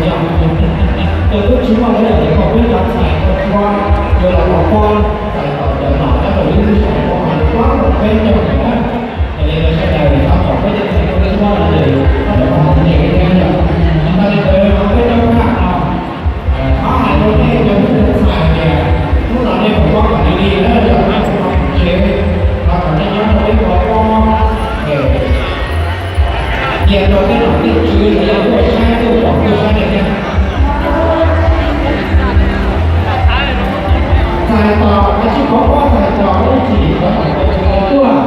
Yog tub tsis muaj li ces kom peb cov ntxhais tau tshua yuav los ua poj, txais tom cov nom nyob rau lub sij hawm no mas yuav pab rau peb cov ntawd na. Yog li ntawd sawv daws thov kom peb cov ntxhais tau tshua no ces koj cov poj ntxoog nyeem li thiab yom. Yog li ntawd peb cov phaj no thov hais rau nej cov tub cov ntxhais tias hnub no nej puas pom kom li li na, yog nej puas pom tsev, thov kom nej nyob rau peb puas pom. Cia rau tej nom tej tswv los yog tuaj saib tuaj pom tuaj saib nej thiab. Txais tos, tsis pom pob txais tos ib chim cov nom cov tswv tuaj,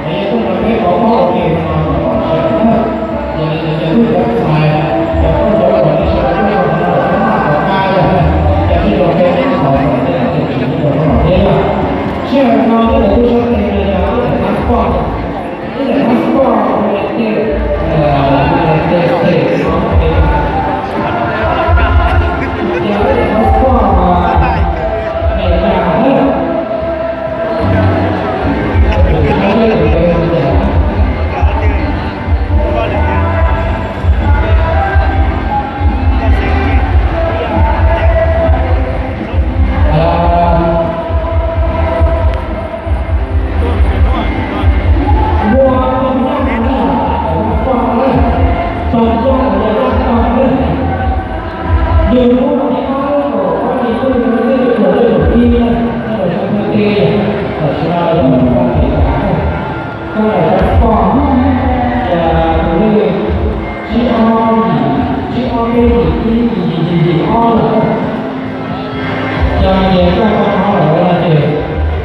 es yog tuaj rau peb pom pob ua ke no los pom sawv daws na. Yog li ntawd cov tub cov ntxhais, cov poj cov yawm nej sawv daws tuaj rau qhov no los peb maj kom qab yog, yog nej rau peb qhov kom tej nom tej tswv tuaj rau qhov no thiab yog. Sij hawm no twb tau tub sab tes no yog ib daim passport, ib daim passport United, United States no, yog ib daim passport Amelikas na. Yog hnub no thib ob lub kaum ob hlis ntuj xyoo ob txhiab cuaj puas cuaj caum ib na, nyob rau sab Thaib teb, tam sim no yog Amelikas. Koj daim passport, ces tus lej tsib ob yim, tsib ob peb yim ib yim yim yim yim ob lawm. Yog tias koj tau hnov lawm no ces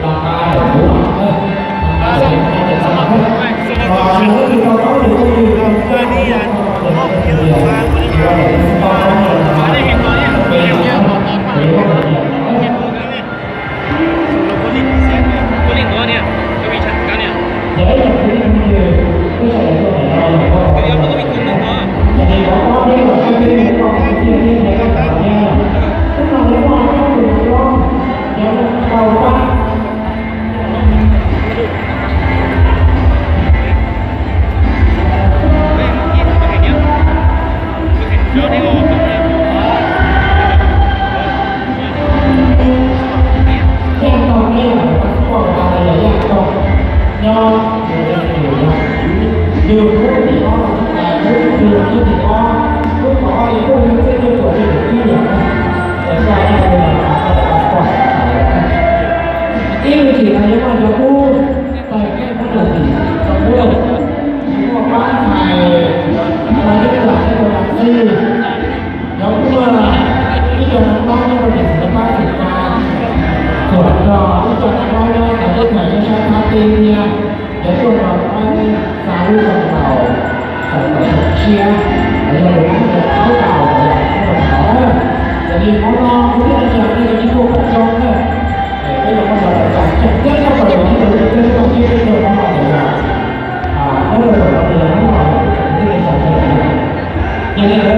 los nqa daim kuv los, los nqa daim kuv no ces tau lawm. Los yog leej twg tau paub ces leej twg tau paub ces leej twg tias, Yaj tau ne, yog tus passport tas los yog yaj tau nyob, yog hnub tim ob, hnub tim ob, hnub tim ob li kuj yog txij cuaj puas cuaj caum ib yam na. Es koj ib tug passport, ib me chim no yuav muaj cov tub tawm kev muab rau tim tau muaj, muaj pab ntxhais ua ib lam nyob rau Thaib Xwb. Cov muaj ib co neeg hlob nyob rau tim xeev Pab Xeem Kab, txuam nrog ib co neeg hlob nyob rau teb chaws nyob sab Thab Teb thiab, cov tuaj nrog peb xa lub zoo laus, txais tos xyoo tshiab, los yog lus Hmoob tias thawb laus los yog thawb laus thov na. Yog li hmo no kuv thiaj li tsa nej cov tsis tuaj pom zoo na, es peb yuav muab cov tawm tsam tseem ceeb tshaj plaws los ntawm lub ntiaj teb no thiab peb tuaj hmo no ces yog, nyob rau zaum no ces yog hnub no kuv tseem thiaj li tsa sawv daws na. Yog li ntawd